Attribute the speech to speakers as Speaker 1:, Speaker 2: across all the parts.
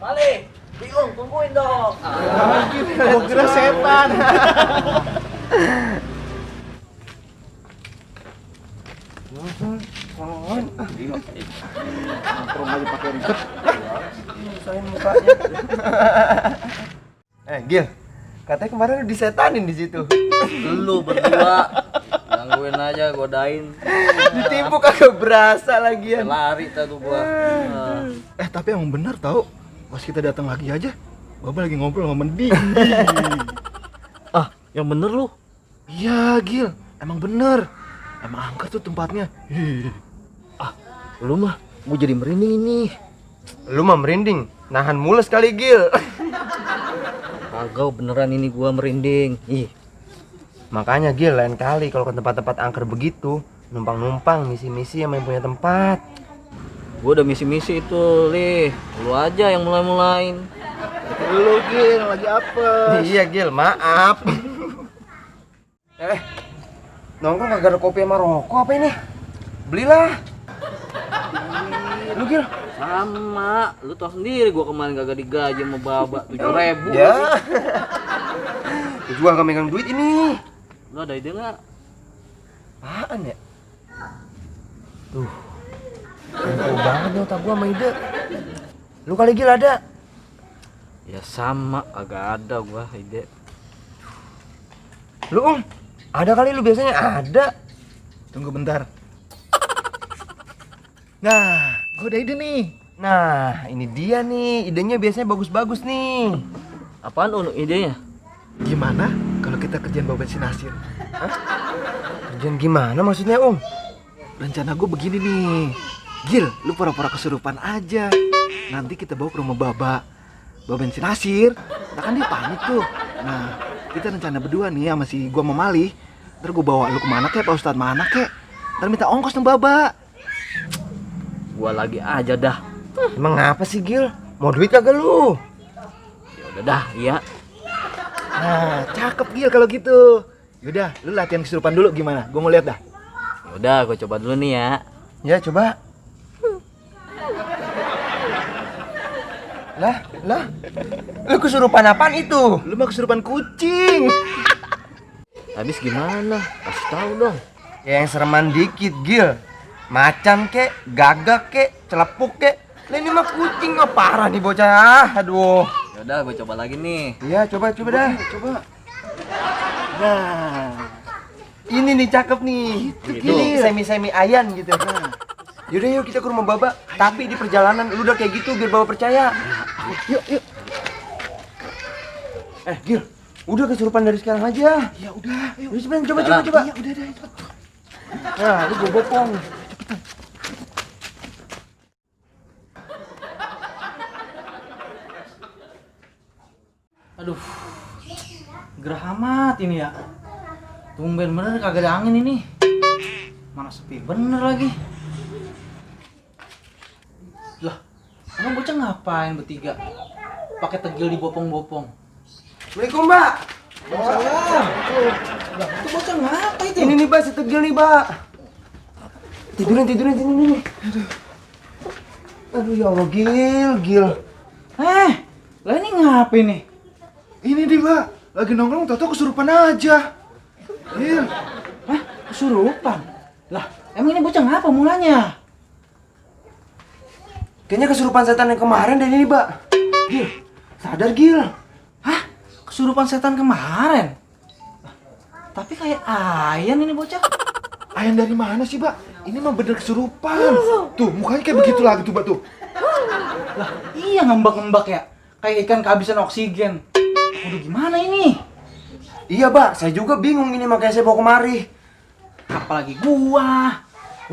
Speaker 1: Malik, bingung, tungguin dong.
Speaker 2: Gue kira setan. Nongkrong aja pakai ribet. Nyusahin mukanya. Gil, katanya kemarin lu disetanin di situ.
Speaker 1: Lu berdua gangguin aja, godain.
Speaker 2: Ditipu kagak berasa lagian.
Speaker 1: Lari tuh gua.
Speaker 2: Tapi emang bener tau, pas kita datang lagi aja, Baba lagi ngobrol sama Mendi.
Speaker 1: Yang bener lu.
Speaker 2: Iya Gil, emang bener. Emang angker tuh tempatnya.
Speaker 1: Lu mah, gua jadi merinding ini.
Speaker 2: Lu mah merinding, nahan mules kali Gil.
Speaker 1: Kagak, beneran ini gua merinding.
Speaker 2: Makanya Gil, lain kali kalau ke tempat-tempat angker begitu, numpang-numpang, misi-misi sama yang punya tempat.
Speaker 1: Gua udah misi-misi itu, Lih. Lu aja yang mulai-mulain.
Speaker 2: Lu Gil, lagi apa? Iya Gil, maaf. Nongkrong kagak ada kopi sama rokok apa ini? Belilah. Lu Gil.
Speaker 1: Sama, lu tau sendiri gua kemarin kagak digaji sama Baba 7.000.
Speaker 2: Ya. Gua juga gak megang duit ini.
Speaker 1: Lu ada ide nggak?
Speaker 2: Apaan ya? Tuh. Kumpul banget nih otak gua sama ide. Lu kali Gil ada?
Speaker 1: Ya sama, agak ada gua ide.
Speaker 2: Lu ada kali lu biasanya ada. Tunggu bentar. Nah, gua ada ide nih. Nah, ini dia nih. Idenya biasanya bagus-bagus nih.
Speaker 1: Apaan idenya?
Speaker 2: Gimana kalau kita kerjaan bawa bensin Nasir? Kerjaan gimana maksudnya, Rencana gue begini nih. Gil, lu pura-pura kesurupan aja. Nanti kita bawa ke rumah Baba bensin Nasir. Nah kan dia panik tuh. Nah, kita rencana berdua nih sama si gua sama Mali. Ntar gue bawa lu kemana kek, Pak Ustadz mana kek. Ntar minta ongkos sama Baba.
Speaker 1: Gua lagi aja dah.
Speaker 2: Emang ngapa sih Gil? Mau duit kagak lu?
Speaker 1: Ya udah dah, iya.
Speaker 2: Nah, cakep Gil kalau gitu. Yaudah, lu latihan kesurupan dulu gimana? Gue mau lihat dah.
Speaker 1: Ya udah, gua coba dulu nih ya.
Speaker 2: Ya, coba. Lah. Lu kesurupan apaan itu? Lu mah kesurupan kucing.
Speaker 1: Habis gimana? Kasih tahu dong.
Speaker 2: Ya yang sereman dikit, Gil. Macan kek, gagak kek, celepuk kek. Lah ini mah kucing mah parah nih bocah. Aduh.
Speaker 1: Ya udah, gua coba lagi nih.
Speaker 2: Iya, coba dah. Coba. Nah. Ini nih cakep nih.
Speaker 1: Gitu.
Speaker 2: Ini semi-semi ayan gitu. Nah. Yaudah yuk kita ke rumah Baba. Tapi di perjalanan lu udah kayak gitu biar Baba percaya. Yuk. Gil, udah kesurupan dari sekarang aja. Ya udah, ayo. Coba. Iya, udah. Cepet. Nah, lu gua bopong. Cepetan.
Speaker 1: Aduh. Gerah amat ini ya. Tumben bener kagak ada angin ini. Mana sepi bener lagi. Lah, emang bocah ngapain bertiga? Pakai tegil dibopong-bopong.
Speaker 2: Assalamualaikum, Mbak.
Speaker 1: Salam. Lah, itu bocah ngapa itu?
Speaker 2: Ini nih, Mbak, si tegil nih, Mbak. Tidurin sini. Aduh ya Allah, Gil.
Speaker 1: Lah ini ngapa ini?
Speaker 2: Ini nih, Mbak. Lagi nongkrong tau-tau kesurupan aja. Gil.
Speaker 1: Kesurupan? Lah, emang ini bocah ngapa mulanya?
Speaker 2: Kayaknya kesurupan setan yang kemarin deh ini, Mbak. Gil, sadar Gil.
Speaker 1: Kesurupan setan kemarin? Tapi kayak ayan ini bocah.
Speaker 2: Ayan dari mana sih, Mbak? Ini mah bener kesurupan. Tuh, mukanya kayak begitu lagi tuh, Mbak tuh.
Speaker 1: Lah, iya ngembak-ngembak ya. Kayak ikan kehabisan oksigen. Udah gimana ini?
Speaker 2: Iya, Mbak. Saya juga bingung ini makanya saya bawa kemari.
Speaker 1: Apalagi gua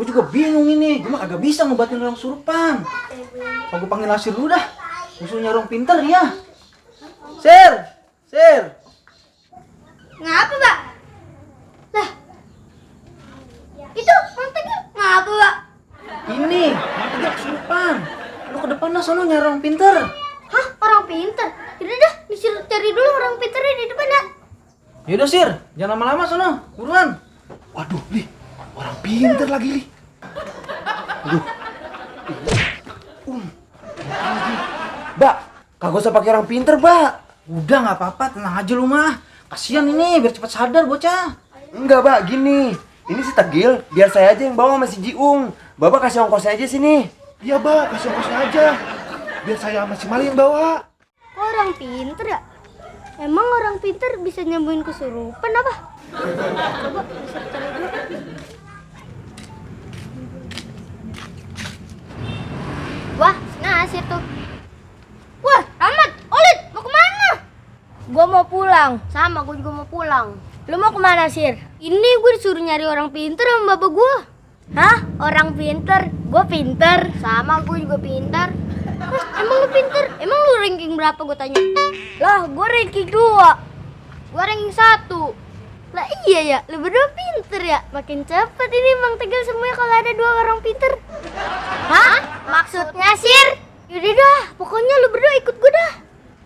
Speaker 1: juga bingung ini. Gua mah kagak bisa ngobatin orang kesurupan. Mau gua panggil Nasir dulu dah. Musuhnya orang pinter ya. Sir.
Speaker 3: Ngapa, Pak? Lah. Itu Mang Teguh ngapa, Pak?
Speaker 1: Ini, dia kesurupan. Lu ke depan lah sono nyari orang pinter.
Speaker 3: Hah? Orang pinter? Yaudah dah, disuruh cari dulu orang pinternya di depan ya.
Speaker 1: Yaudah Sir, jangan lama-lama sono, buruan.
Speaker 2: Waduh, Li. Orang pinter lagi, Li. Aduh. Mbak, Kagak usah pakai orang pinter, Mbak.
Speaker 1: Udah nggak apa-apa, tenang aja lu mah. Kasihan ini, biar cepat sadar bocah.
Speaker 2: Enggak, Mbak, gini. Ini si Tegil, biar saya aja yang bawa sama si Jiung. Bapak kasih ongkosnya aja sini. Iya, Mbak, kasih ongkosnya aja. Biar saya sama si Mali yang bawa.
Speaker 3: Kok orang pinter ya? Emang orang pinter bisa nyembuhin kesurupan apa? Coba bisa cari dulu. Wah, Nasir tuh. Wah, Rahmat, Olid, mau kemana? Gua mau pulang. Sama, gua juga mau pulang. Lu mau kemana, Sir? Ini gue disuruh nyari orang pinter sama bapak gua. Hah? Orang pinter? Gua pinter. Sama, gue juga pinter. Hah, emang lu pinter? Emang lu ranking berapa gue tanya? Lah, gue ranking 2. Gue ranking 1. Lah iya ya, lu berdua pinter ya. Makin cepet ini Bang Tegel semuanya kalau ada 2 orang pinter. Hah? Maksudnya, Sir? Yaudah dah, pokoknya lu berdua ikut gue dah.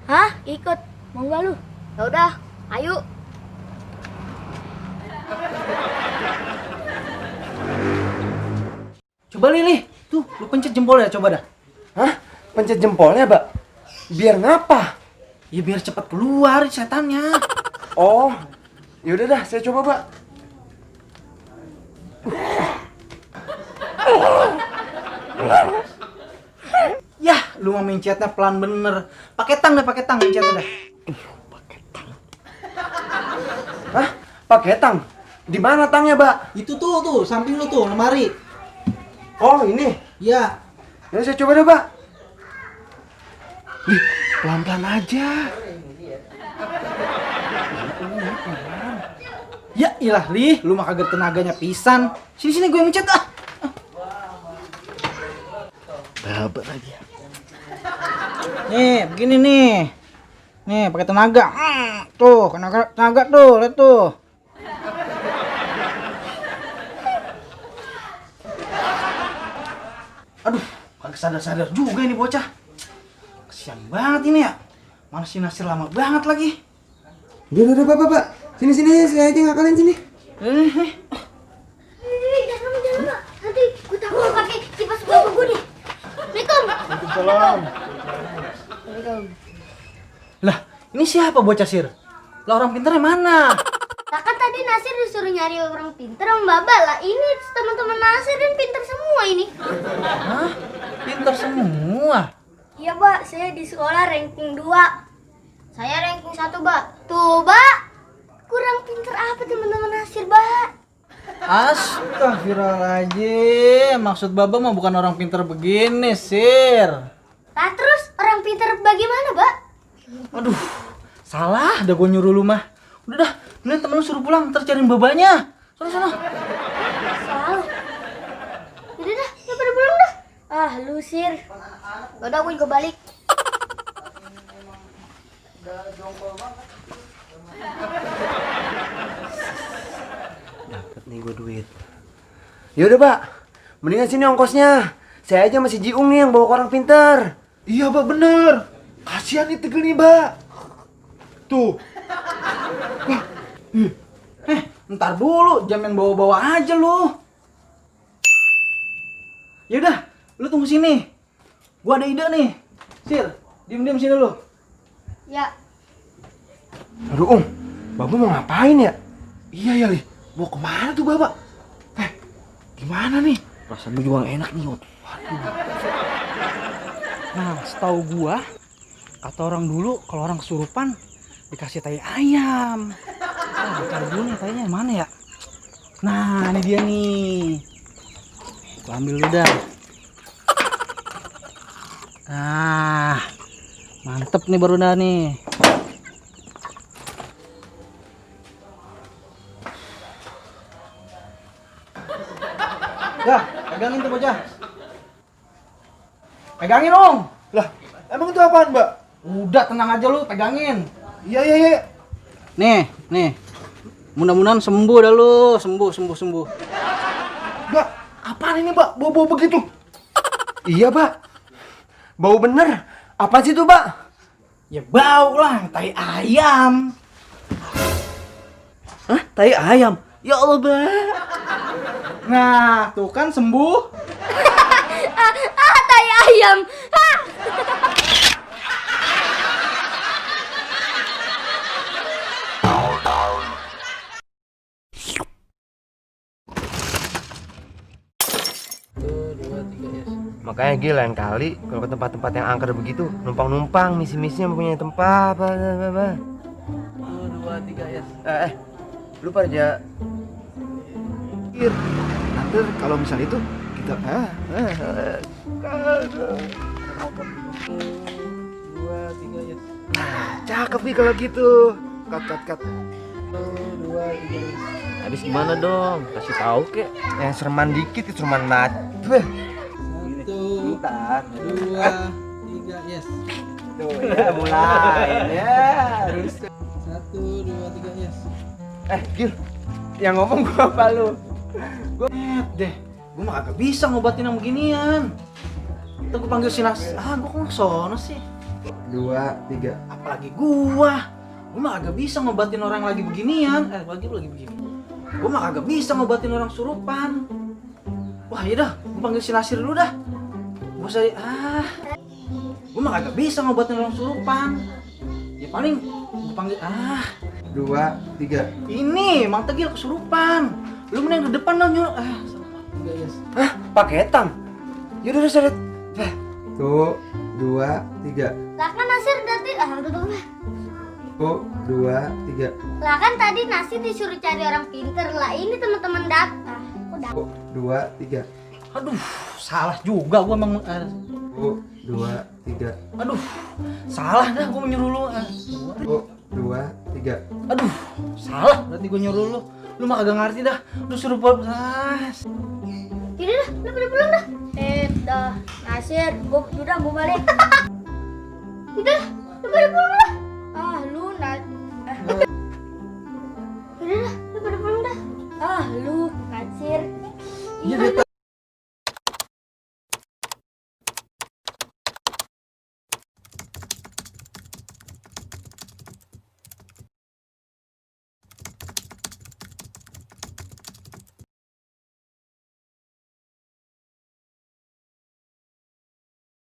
Speaker 3: Hah? Ikut? Mau gak lu? Yaudah, ayo.
Speaker 1: Coba Lili, tuh lu pencet jempolnya coba dah.
Speaker 2: Hah? Pencet jempolnya, Mbak? Biar ngapa?
Speaker 1: Ya biar cepat keluar setannya.
Speaker 2: Oh, yaudah dah, saya coba, Mbak.
Speaker 1: Yah, lu mau mencetnya pelan bener. Pakai tang mencetnya dah.
Speaker 2: Hah? Pakai tang? Di mana tangnya, Mbak?
Speaker 1: Itu tuh, samping lu tuh, lemari.
Speaker 2: Oh, ini.
Speaker 1: Ya,
Speaker 2: Ya, saya coba deh, Mbak. Ih, pelan-pelan aja.
Speaker 1: ya ilah Li, lu mah kagak tenaganya pisan. Sini gue yang mencet ah.
Speaker 2: Babat lagi.
Speaker 1: Nih, begini nih. Nih, pakai tenaga. Tuh, tenaga tuh, lihat tuh. Aduh, kagak sadar-sadar juga ini bocah. Kesian banget ini ya. Mana si Nasir lama banget lagi.
Speaker 2: Udah, Pak. Sini, saya aja ngakalin sini.
Speaker 3: Jangan. Nanti gue takut pakai kipas bapak gue nih. Assalamualaikum.
Speaker 2: Waalaikumsalam.
Speaker 1: Lah, ini siapa bocah Sir? Lah orang pintarnya mana?
Speaker 3: Lah kan tadi Nasir disuruh nyari orang pinter sama Baba. Lah ini teman-teman Nasir kan pinter semua ini.
Speaker 1: Hah? Pintar semua?
Speaker 3: Iya, Mbak. Saya di sekolah ranking 2. Saya ranking 1, Mbak. Tuh, Mbak. Kurang pinter apa teman-teman Nasir, Mbak?
Speaker 1: Astagfirullahaladzim. Maksud Baba mah bukan orang pintar begini, Sir.
Speaker 3: Lah terus orang pinter bagaimana, Mbak?
Speaker 1: Aduh, salah dah gue nyuruh lu mah. Udah dah, mending temen lu suruh pulang, ntar cariin babanya. Sono.
Speaker 3: Salah. Udah dah, ya pada pulang dah. Ah, lu Sir. Udah, gue juga balik.
Speaker 2: Dapat nih gue duit. Yaudah, Pak. Mendingan sini ongkosnya. Saya aja masih Jiung nih yang bawa ke orang pinter. Iya, Pak, bener. Kasihan nih Tegel nih, Pak. Tuh.
Speaker 1: Ntar dulu, jangan bawa-bawa aja lu. Yaudah, lu tunggu sini. Gua ada ide nih. Sir, diem sini lu.
Speaker 3: Ya.
Speaker 2: Aduh, Bapak mau ngapain ya? Iya ya, Li. Mau kemana tuh, Bapak? Gimana nih?
Speaker 1: Perasaan lu juga gak enak nih, Yot. Nah, setahu gua, kata orang dulu kalau orang kesurupan dikasih tai ayam. Cari dulu nih tainya mana ya? Nah, ini dia nih. Gua ambil dulu dah. Nah, mantep nih baru dah nih. Dah, pegangin tuh bocah. Pegangin dong.
Speaker 2: Lah, emang itu apaan, Mbak?
Speaker 1: Udah tenang aja lu, pegangin.
Speaker 2: Iya.
Speaker 1: Nih. Mudah-mudahan sembuh dah lu, sembuh.
Speaker 2: Mbak, apaan ini, Mbak? Bau-bau begitu? Iya, Mbak. Bau bener. Apa sih itu, Mbak?
Speaker 1: Ya bau lah, tai ayam.
Speaker 2: Hah? Tai ayam? Ya Allah, Mbak.
Speaker 1: Nah, tuh kan sembuh.
Speaker 3: Tai ayam.
Speaker 2: Makanya Gil lain kali kalau ke tempat-tempat yang angker begitu numpang-numpang misi-misinya mempunyai tempat. 1, 2, 3 ya. Lu pada aja.
Speaker 1: Nanti kalau misal itu kita
Speaker 2: 2, 3 ya. Nah, cakep nih kalau gitu. Cut. 2, 3 ya.
Speaker 4: Habis gimana dong? Kasih tahu kek.
Speaker 2: Yang sereman dikit itu sereman mat.
Speaker 1: 1, 2, 3, yes.
Speaker 2: Tuh ya mulai ya. Harus.
Speaker 1: 1, 2, 3, yes.
Speaker 2: Gil, yang ngomong gua apa lu?
Speaker 1: Deh, gue mah kagak bisa ngobatin yang beginian. Ntar gue panggil si Nas. Gue kok sono sih.
Speaker 2: 2, 3.
Speaker 1: Apalagi gua mah kagak bisa ngobatin orang lagi beginian. Lagi begini. Gua mah kagak bisa ngobatin orang surupan. Wah, iya dah, gua panggil si Nasir dulu dah. Gua usah gua mah kagak bisa ngobatin orang surupan. Ya paling gua panggil
Speaker 2: 2, 3.
Speaker 1: ini Mang Tegil kesurupan. Lu mending ke depan dong nyuruh.
Speaker 2: Paketan. Yaudah seret. 1, 2, 3.
Speaker 3: Lah kan Nasir tadi udah.
Speaker 2: 2, 3.
Speaker 3: Lah kan tadi Nasir disuruh cari orang pinter. Lah ini teman-teman datang. Udah.
Speaker 2: 2, 3.
Speaker 1: Aduh, salah juga gua emang.
Speaker 2: 1, 2, 3.
Speaker 1: Aduh, salah dah gua menyuruh lu.
Speaker 2: 2, 3.
Speaker 1: Aduh, salah berarti gue nyuruh lu. Lu mah kagak ngerti dah. Lu suruh
Speaker 3: Yaudah dah, lu pada pulang dah. Dah, Nasir, gua balik. Udah, lu pada pulang dah. Lu Udah dah, lu pada pulang dah. Lu Nasir.
Speaker 1: Iya,